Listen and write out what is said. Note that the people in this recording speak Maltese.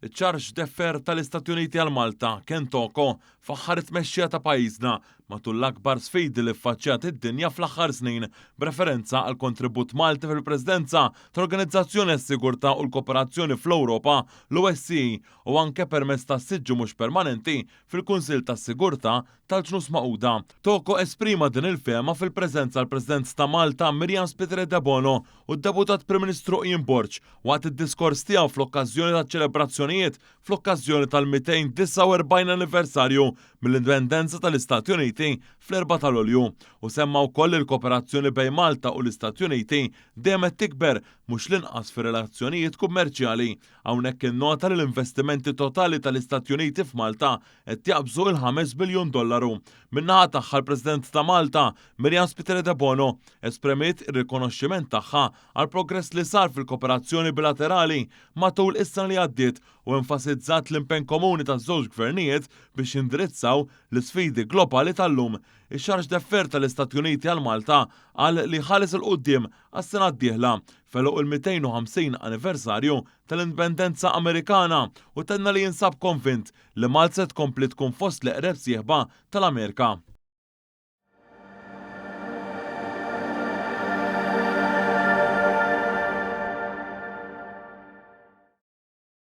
Iċ-Chargé d'Affaires tal-Istati Uniti għal Malta, Ken Toko, faħħar it-tmexxija ta' pajjiżna matul l-akbar sfidi li ffaċċjat id-dinja fl-aħħar snin, b'referenza għall-kontribut Malti fil-Presidenza tal-Organizzazzjoni għas-Sigurtà u l-Kooperazzjoni fl-Ewropa, l-OSCE, u anke permezz ta' siġġu mhux permanenti fil-Kunsill tas-Sigurtà tal-Ġnus Magħquda. Toko esprima din il-fehma fil-preżenza l-President ta' Malta Myriam Spiteri Debono u d-Deputat Prim Ministru Ian Borg waqt id-diskors tiegħu fl-okkażjoni taċ-ċelebrazzjonijiet fl-okkażjoni tal-249 anniversarju mill-Indipendenza tal-Istati Uniti fl-4 ta' Lulju u semma wkoll li l-kooperazzjoni bejn Malta u l-Istati Uniti dejjem qed tikber mhux l-inqas fir-relazzjonijiet kummerċjali. Hawnhekk innota li l-investimenti totali tal-Istati Uniti f'Malta qed jaqbżu il-5 biljun dollaru. Min-naħa tagħha l-President ta' Malta, Myriam Spiteri Debono, esprimiet ir-rikonoxximent tagħha għall-progress li sar fil-kooperazzjoni bilaterali matul is-sena li għaddiet u enfasizzat l-impenn komuni taż-żewġ gvernijiet biex jindirizzaw l-isfidi globali tal-lum. Ix-Chargé d'Affaires tal-Istati Uniti għal Malta qal li jħares 'il quddiem għas-sena d-dieħla f'għeluq il-250 anniversarju tal-Indipendenza Amerikana u tenna li jinsab konvint li Malta se tkompli tkun fost l-eqreb sieħba tal-Amerika.